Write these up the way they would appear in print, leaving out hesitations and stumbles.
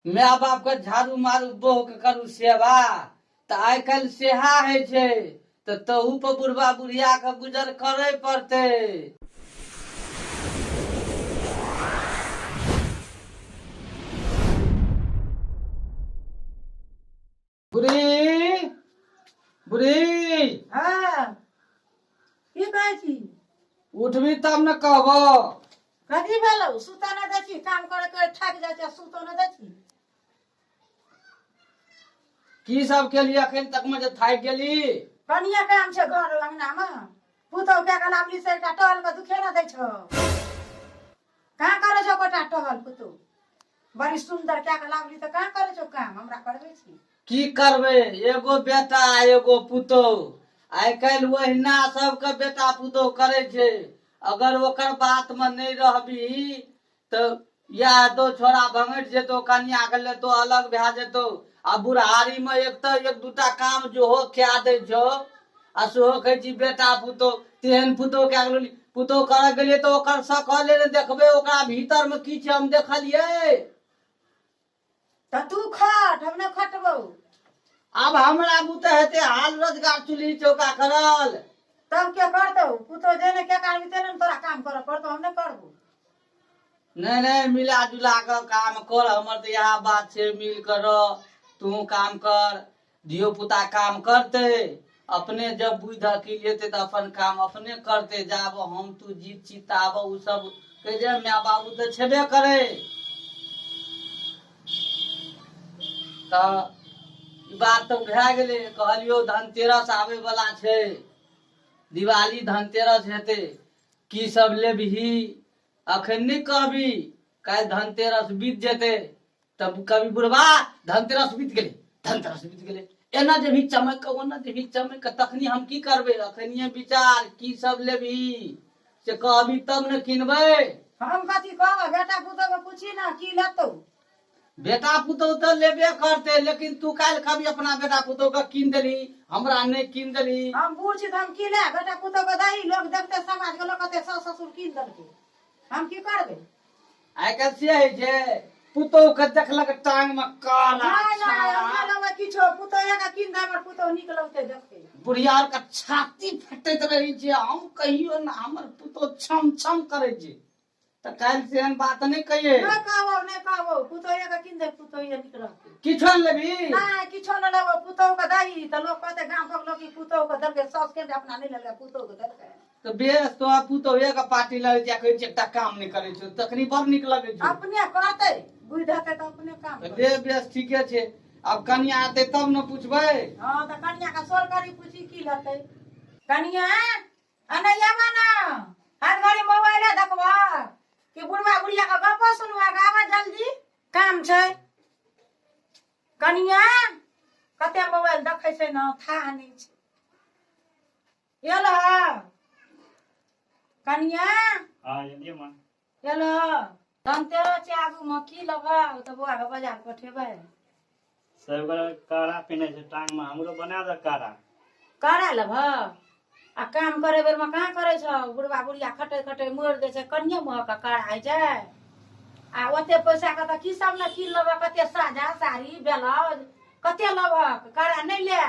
माय बाप के झाड़ू मारू बोह के करू सेवा तऽ आइ काल्हि सेहा होइ छै तऽ तहू पर बुढ़बा बुढ़िया के गुजर करे पड़तै। बुढ़ी बुढ़ी। हाँ, की कहै छी? उठबी तब ने कहबो। कथी भेलौ? सुतऽ नहि दै छी, काम करे करे थाकि जाइ छी, सुतऽ नहि दै छी। की सब केली अखन तक में जे थाकि गेली? कनिया काम छै घर अंगना में, पुतहु के गलाबली से एकटा टहल के दुखे न दै छौ। कहाँ करे छौ गोटा टहल पुतहु? बड़ी सुंदर क्या के लाबली तऽ कहाँ करे छौ काम, हमरा करबै छी? की करबै, एगो बेटा एगो पुतोह, आइ काल्हि ओहिना सबके बेटा पुतोह करै छै। अगर ओकर बात में नहि रहबी तऽ इएह हेतौ, छोड़ा भंगठि जेतौ, कनिया के लेतौ, अलग भए जेतौ। आ बुढ़ारी में एक तऽ एक दूटा काम जोहो कए दै छौ आ सेहो कहै छी बेटा पुतोह तेहन पुतोह कए गेलौ। पुतोह करऽ गेलियै तऽ ओकर सकले ने देखबै, ओकरा भीतर में की छै हम देखलियै। तऽ तू खट, हम नहि खटबौ। आब हमरा बुते हेतै हाल रोजगार चूल्ही चौका करल? तब के करतौ? पुतोह जेने के करबी तेने ने तोरा काम करऽ पड़तौ, हम नहि करबौ। नहि नहि, मिला जुला कऽ काम कर, हमर तऽ इएह बात छै, मिल कऽ रह, तू काम कर, धियो पुता काम करतै। अपने जब बुद्धि अकिल एतै तऽ अपन काम अपने करतै। जाब हम तू जीत छी ताब ओ सब कहै जे माय बाबू तऽ छेबे करै। तऽ ई बात तऽ भए गेलै। कहलियौ धनतेरस आबै वाला छै, दिवाली धनतेरस हेतै, की सब लेबही अखन नहि कहबी, काल्हि धनतेरस बीत जेतै तब कभी बुढ़बा धनतेरस बीत गेलै, धनतेरस बीत गेलै, एना जेबही चमक ओना जेबही चमक, तखनी हम की करबै? अखनिये विचार की सब लेबही से कहबी तब ने किनबै। हम कथी कहब, बेटा पुतोह के पूछी ना की लेतौ। बेटा पुतोह तऽ लेबे करतै, लेकिन तू काल्हि कभी अपना बेटा पुतोह के कीन देलही, हमरा नहि कीन देलही। हम बूढ़ छी तऽ हम की ले, बेटा पुतोह के दही, लोग देखते समाज के लोग कहते सास ससुर कीन देलकै, हम की करबै? आइ काल्हि से होइ छै, पुतोह के देखलक टांग में काला नहि नहि, छाड़ा। हम नहि लेबै किछो, पुतोह के कीन दे, हमर पुतोह नीक लगतै देखै। बुढ़िया के छाती फटैत रहै छै, हम कहियो ना हमर पुतोह छम छम करै छै। तऽ काल्हि से एहन बात नहि कहिए। नहि कहबौ, नहि कहबौ, पुतोह के कीन दे, पुतोह नीक रहतै। किछो नहि लेबही? नहि, किछो नहि लेबौ, पुतोह के दही तऽ लोग कहतै गाम के लोग की पुतोह के देलकै, साउस के अपना नहि लेलकै, पुतोह के देलकै। तऽ बेस, तोरा पुतोहे के पार्टी लगै छै, कहै छै एकटा काम नहि करै छौ, तखनी बड़ नीक लगै छौ। अपने करतै, बुझि हेतै तऽ अपने काम तऽ ले बेस, ठीके छै। आब कनिया एतै तब ने पुछबै। हँ, तऽ कनिया के सोर करी, पूछी की लेतै। कनिया अने आबा ना, हर घड़ी मोबाइले देखबह कि बुढ़वा बुढ़िया के गप्पो सुनबह? आबा जल्दी, काम छै। कनिया कते मोबाइल देखै छै ने, थाह नहि छै। एल कनिया? हाँ, एलियै माँ। एल। धनतेरस छै आगूमे, की लेबह तऽ बौआके बाजार पठेबै। सब गोरा काड़ा पिन्है छै टांगमे, हमरो बना दे काड़ा। काड़ा लेबह आ काम करे बेरमे कहाँ करै छौ? बुढ़बा बुढ़िया खटै खटै मरि जाइ छै, कनिये महक काड़ा होइ छै। आ ओते पैसा के तऽ की सब ने कीन लेबह, कते साजा साड़ी ब्लाउज कते लेबहक, काड़ा नहि ले।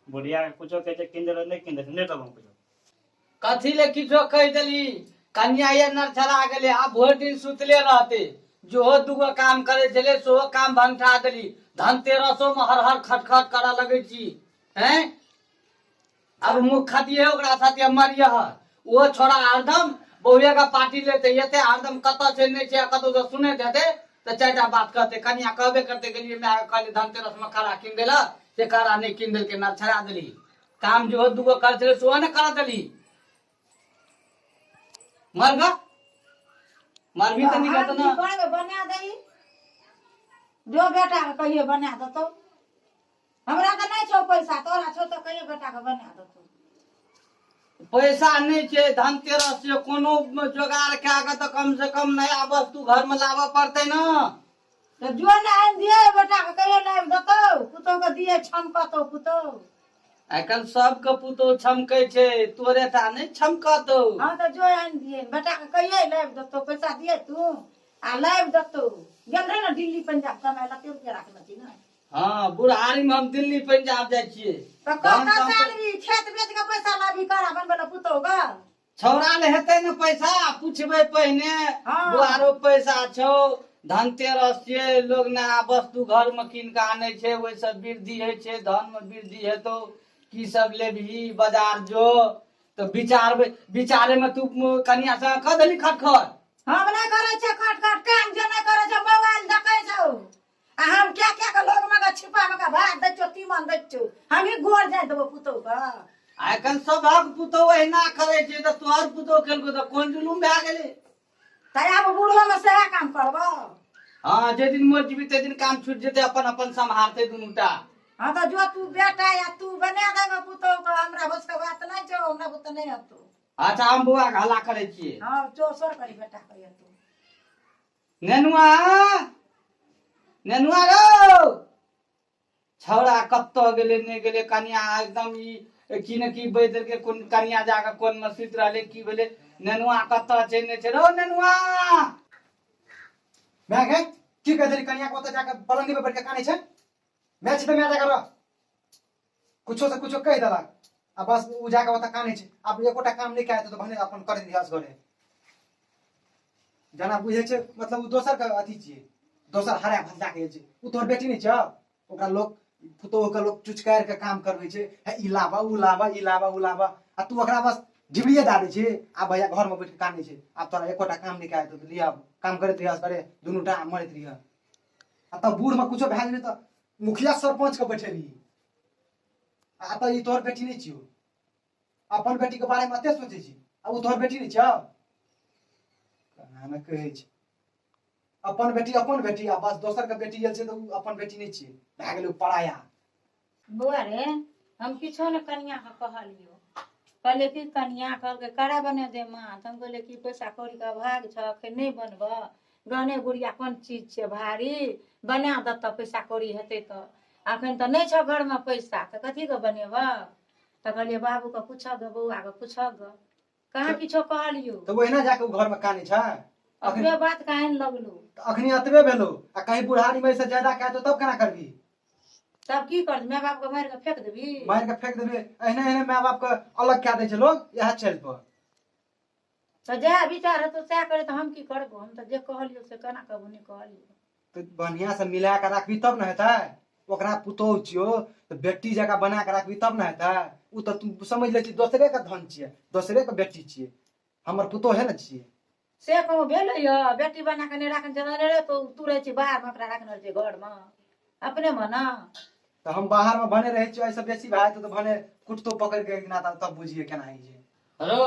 बुढ़िया के कुछो कहै छै कीन देलक, नहि कीन दै छै, नहि देबो कुछो। कथी ले किछो कहि देली? कन्या ये नरछड़ा गेलै, आब भरि दिन सुतले रहते। जोहो दूगो काम करै छलै सेहो काम भंगठा देली। धनतेरसो में हर हर खटखट करऽ लगै छी। हैं, आब मुँह खतिये ओकरा साथे मरियह। ओ छोड़ा हरदम बहुए के पार्टी लेते एते, हरदम कतऽ छै नहि छै, कतौ से सुनैत हेतै तऽ चारिटा बात कहते। कनिया कहबे करते, गेलियै माय के कहलियै धनतेरस में काड़ा कीन देलक, से काड़ा नहि कीन देलकै, नरछड़ा देली। काम जो दूगो कर छलै सेहो ने करऽ देली। मर गा मरबी तऽ निकलत हम ना। की करबै, बना दही जो बेटा के कहियो बना देतौ। हमरा तऽ नहि छौ पैसा, तोरा छौ तऽ कहियो बेटा के बना देतौ। पैसा नहि छै, धनतेरस छै, कोनो जोगाड़ कए कऽ तऽ कम से कम नया वस्तु घर में लाबऽ पड़तै ने। तऽ जो ने आनि दियै, बेटा के कहियो लाबि देतौ, पुतहु के दियै, छमकतौ पुतहु। आइ काल्हि सबके पुतहु छमकै छै, तोरे टा नहि छमकतौ। हँ, तऽ जो आनि दियै, बेटा के कहियो लाबि देतौ, पैसा दियै तू आ लाबि देतौ, गेल रहे ने दिल्ली पंजाब कमाय ला, ते रुपया राखने छी ने। हाँ, बुढ़ारी में हम दिल्ली पंजाब जाइ छियै। तऽ धन कतऽ से सम्पत्ति- आनबी? खेत बेच के पैसा लाबी करा बनबै लए पुतोह के? छौड़ा ले हेतै ने पैसा, पूछबै पहिने। हाँ। बुआरो पैसा छौ, धनतेरस छियै, लोग नया वस्तु घर में कीन के आनै छै, ओहिसँ वृद्धि होइ छै, धन में वृद्धि हेतौ। की सब लेबही बाजार जो तऽ विचारबै। विचारे में तू कनिया संग कऽ देली खटखट। हम नहि करै छियै खट खट काम, जे नहि करै छै मोबाइल देखै छौ। आ हम क्या क्या के लोग में छिपा में के भात दै छियौ, तीमन दै छियौ, हमही गोर जाय देबो पुतोह के। आ एखन सभक पुतोह एहिना करै छै तऽ तोहर पुतोह केलको तऽ कोन जुलुम भए गेलै? तऽ आब बूढ़ो में सएह काम करबो। हाँ, जे दिन मरि जेबी ताहि दिन काम छूटि जेतै, अपन अपन सम्हारतै दुनूटा। हाँ तऽ जो तू बेटा या तू बना देबो पुतोह के, हमरा बस के बात नहि छौ, हमरा बुते नहि हेतौ। अच्छा, हम बौआ के हल्ला करै छियै। हाँ, जो सोर करी बेटा के हेतौ। नेनुआ, नेनुआ रौ, छौड़ा कतऽ गेलै नहि गेलै? कनिया एकदम ई की ने की बैस देलकै। कोन कनिया जाकऽ कोन मे सुति रहलै, की भेलै? नेनुआ कतऽ छै नहि छै? रौ नेनुआ! माय गे, की कह देली कनिया के? ओतऽ जाके पलंगी पे बैठ के कानै छै। माय छै तऽ माय जाके रह। कुछो से कुछो कहि देलक आ बस उ जाके ओतऽ कानै छै। आब एकोटा काम नहि कए तऽ भने अपन करैत रही असगरे, जेना बुझै छै। मतलब ओ दोसर के अथी छियै, दोसर हरा भजा के छै। ओ तोहर बेटी नहि छौ? ओकरा लोक पुतोह के लोक चुचकारि के काम करबै छै, हे ई लाबऽ, उ लाबऽ, ई लाबऽ, उ लाबऽ, आ तू ओकरा बस ढिबरिये दए दै छी। आ भैया घरमे बैठ के कानै छै। आब तोरा एकोटा काम नहि कए तऽ लिअ, काम करैत रहिह असगरे दुनू टा, मरैत रहिह। आ तब बूढ़मे कुछो भए जेबै तऽ मुखिया सरपंच के बैठेबही। आ तऽ ई तोहर बेटी नहि छियौ? अपन बेटी के बारे में एते सोचै छी आ ओ तोहर बेटी नहि छौ? कहाँ ने कहै छै अपन बेटी अपन बेटी, आ बस दोसर के बेटी गेल छै तऽ ओ अपन बेटी नहि छियै, भए गेलै ओ पराया। बौआ रे, हम किछो ने कनियाके कहलियौ। कहलियै कि कनिया कहलकै कड़ा बना दे माँ, तऽ हम कहलियै कि पैसा कौड़ीके अभाव छह, एखन नहि बनबह। गहने गुड़िया कोन चीज छियै भारी, बना देतऽ पैसा कौड़ी हेतै तऽ। एखन तऽ नहि छौ घरमे पैसा तऽ कथीके बनेबह? तऽ कहलियै बाबूके पूछऽ गे, बौआके पूछऽ गे। कहाँ किछो कहलियौ? तऽ ओहिना जाके ओ घरमे कानै छै अखन। ओकरे बात कान लगलू। तऽ अखनी एतबे भेलो आ कहीं बुढ़ारी मे एहिसँ ज्यादा कहतौ तब केना करबी? तब की करबी? माय बापके मारि कऽ फेंक देबी? मारि के फेंक देबी। एहने एहने माय बाप के अलग कए दै छै लोग इएह चलि पर। तऽ जएह विचार हेतौ सएह करे, तऽ हम की करबो? हम तऽ जे कहलियौ से केना कहबो, नहि कहलियौ। तऽ बढ़िया से मिला के राखबी तब ने हेतै। ओकरा पुतोहु छियौ तऽ बेटी जकाँ बना के राखबी तब ने हेतै। ओ तऽ तू समझ लै छी दोसरे के धन छियै, दोसरे के बेटी छियै, हमर पुतोहे ने छियै। से कहूँ भेलै यऽ? बेटी बना कऽ नहि राखने छै रे, तो तू रहै छी बाहरमे, ओकरा राखने रहै छै घरमे, अपने मे ने। तऽ हम बाहरमे भने रहै छियै, एहिसँ बेसी भए जेतौ तऽ भने कुटतो पकड़ि के एक दिना, तब बुझियै केना होइ छै। रौ,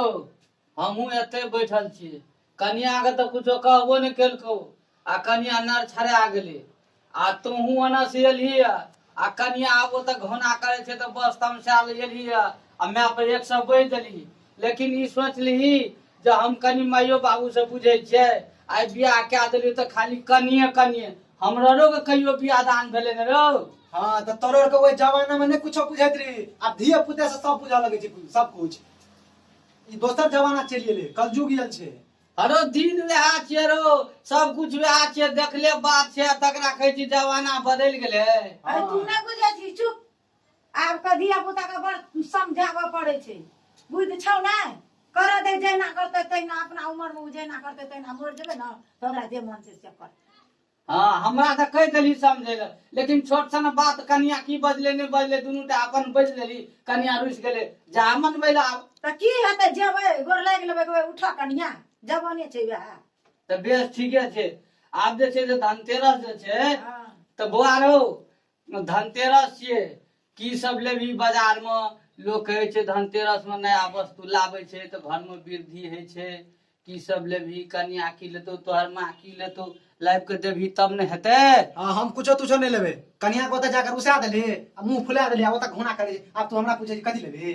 हमहूँ एते बैठल छियै। कनियाके तऽ कुछो कहबो नहि केलकौ आ कनिया नर छड़ा गेलै। आ तोहूँ ओना से एलही आ कनिया आब ओतऽ घोना करै छै तऽ बस तमसायल एलही आ माय पर एक सए बहि देलही। लेकिन ई सोचलिही जे हम कनि माइयो बाबू से बुझै छियै? आइ बियाह कए देलियै तऽ खाली कनिये कनिये हमरो के कहियो बियाह दान भेलै ने रौ? हाँ तऽ तोरो के ओहि जमाना में नहीं कुछो बुझैत रही, आब धिये पुते से सब बुझऽ लगै छै सब कुछ। ई दोसर जमाना चलि गेलै, कलयुग आयल छै। अरो दिन वएह छियै रौ, सब कुछ वएह छियै, देखले बात छै, तकरा कहै छी जमाना बदलि गेलै। अरे तू नहि बुझै छी, चुप। आब के धिया पुता के बड़ समझाबऽ पड़ै छै। बुझि छौ नहि? करऽ दे जहिना करतै तहिना, अपना उमर मे ओ जहिना करतै तहिना। मरि जेबै ने तऽ ओकरा जे मन छै से करतै। हाँ, हमरा तऽ कहि देली समझै लए, लेकिन छोट सन बात, कनिया की बजले नहि बजले, दुनू टा अपन बजि लेली, कनिया रुसि गेलै। जा मनबै लए आब। तऽ की हेतै? जेबै, गोर लागि लेबै, कहबै उठऽ कनिया, जवाने छै वएह। तऽ बेस ठीके छै। आब जे छै से धनतेरस जे छै तऽ बौआ रौ, धनतेरस छियै, की सब लेबही बाजार मे? लोक कहै छै धनतेरस मे नया वस्तु लाबै छै तऽ घर मे वृद्धि होइ छै। की सब लेबही? कनिया की लेतौ, तोहर माँ की लेतौ? लाबि कऽ देबही तब ने हेतै। हाँ, हम कुछो तुछो नहीं लेबे। कनिया के ओतऽ जाकर रुसा देली आ मुंह फुला देली आ ओतऽ घोना करे। आब तू हमरा पूछे छी कथी लेबही?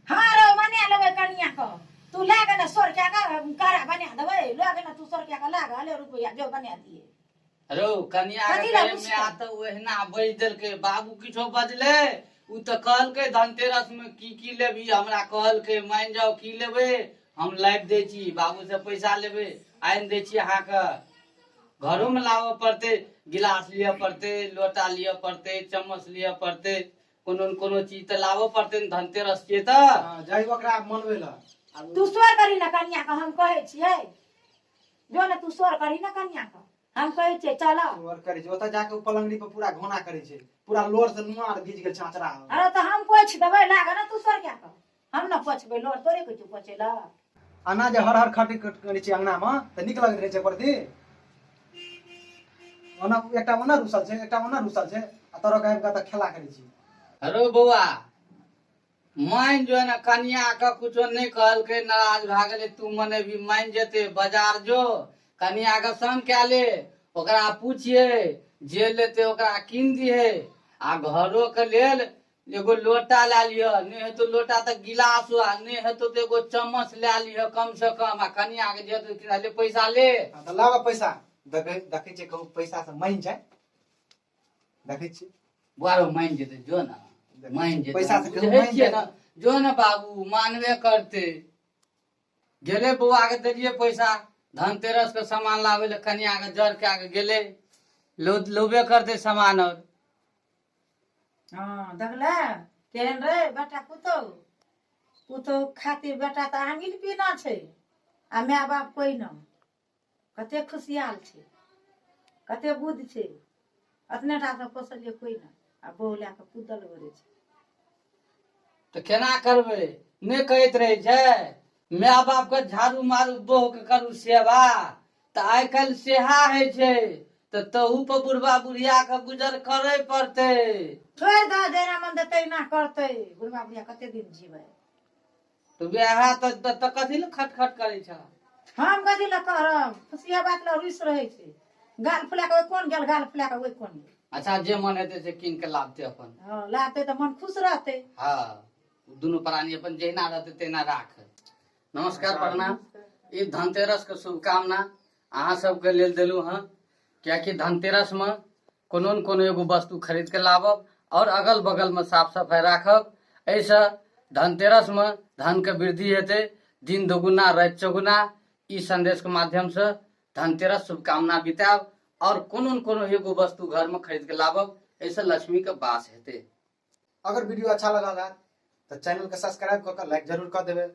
हाँ रौ, मना लेबै कनिया के। तू लए के ने 100 रुपया के कड़ा बना देबै, लए के ने तू 100 रुपया के लए के ले रुपया जो बना दिए। रौ कनिया के कथी लए कहै रुसतै? माय तऽ ओहिना बजि देलकै, बाबू किछो बजलै? ओ तऽ कहलकै धनतेरस मे की की लेबही, हमरा कहलकै। मानि जाउ, की लेबै हम लाबि दै छी, बाबू से पैसा लेबै, आनि दै छी अहाँके। घरो में लाबऽ पड़तै, गिलास लिअ पड़तै, लोटा लिअ पड़तै, चम्मच लिअ पड़तै, कोनो न कोनो चीज तऽ लाबऽ पड़तै ने, धनतेरस छियै तऽ। हँ, जाइ ओकरा मनबै लए। तू सोर करी ने कनिया के, हम कहै छियै जो ने, तू सोर करी ने कनिया के, हम कहै छियै चल। सोर करै छै, ओतऽ जाके ओ पलंगड़ी पर पूरा घोना करै छै, पूरा लोर से नुआ आर भीज गेल छै अचरा। अरे तऽ हम पोछि देबै, लाग ने तू सोर कए कऽ, हम ने पोछबै लोर, तोरे कहै छियौ पोछै लए। अना जे हर हर खटी करै छै अंगना मे तऽ नीक लगैत रहै छै प्रति। ओना एकटा ओना रुसल छै, एकटा ओना रुसल छै, आ तोरा के आबि कऽ तऽ खेला करै छी। अरे बौआ, मान जो ने कनिया के कुछो नहीं कहलकै, नाराज भए गेलै, तू मने भी मान जेतै। बाजार जो, कनिया के संग कए ले, ओकरा पूछिए, जे लेतै ओकरा कीन दिहे। आ घरो के लेल एगो लोटा लए लिह, नहि हेतौ लोटा तऽ गिलास, आ नहि हेतौ तऽ एगो चम्मच लए लिह कम से कम। आ कनिया के जे हेतौ किना ले, पैसा ले। हँ, तऽ लाबऽ पैसा, देखै देखै छियै कहूँ पैसा से मानि जाय, देखै छियै। बुआ रौ, मानि जेतै, जो ने, मानि जेतै। पैसा से कहूँ बुझै मानि छियै जाय। ने, जो ने बाबू, मानबे करतै। गेलै बौआ के देलियै पैसा धनतेरस के सामान लाबै लए, कनिया के जर कए के गेलै, लोबे करतै सामान। और हँ, देखले केहन रे बेटा पुतहु, पुतहु खातिर बेटा तऽ आंगिल पीना छै आ माय बाप कोइ न। कते खुशियाल छै, कते बुद्धि छै, अपने टा से पोसलियै कोइ न, आ बहु लए कऽ कुदल घुरै छै। तऽ केना करबै? नहि कहैत रहै छै माय बाप के झाड़ू मारू, बहु के करू सेवा, तऽ आइ काल्हि सेहा होइ छै, तऽ तहू पर बुढ़बा बुढ़िया के गुजर करे पड़तै। छोड़ि दह, जहिना मन देतै तहिना करतै। बुढ़बा बुढ़िया कते दिन जीबै? तऽ वएह तऽ कथी लए खटखट करै छ? हम कथी लए करब? खुशिया बात लए रुसि रहै छै, गाल फुला कऽ ओहि कोन गेल, गाल फुला कऽ ओहि कोन गेल। अच्छा, जे मन हेतै से कीन के लाबतै अपन। हँ, लाबतै तऽ मन खुश रहतै। हँ, दुनू प्राणी अपन जहिना रहतै तहिना राख। नमस्कार, प्रणाम। ई धनतेरस के शुभकामना अहाँ सबके लेल देलहुँ हँ, कियाकि धनतेरस में कोनो न कोनो एगो वस्तु खरीद के लाबब और अगल बगल में साफ सफाई राखब। एहिसँ धनतेरस में धन के वृद्धि हेतै, दिन दोगुना राति चौगुना। ई संदेश के माध्यम से धनतेरस शुभकामना बितायब और कोनो न कोनो एगो वस्तु घर में खरीद के लाबब, एहिसँ लक्ष्मी के वास हेतै। अगर वीडियो अच्छा लगल है तऽ चैनल के सब्सक्राइब कऽ के लाइक जरूर कऽ देबै।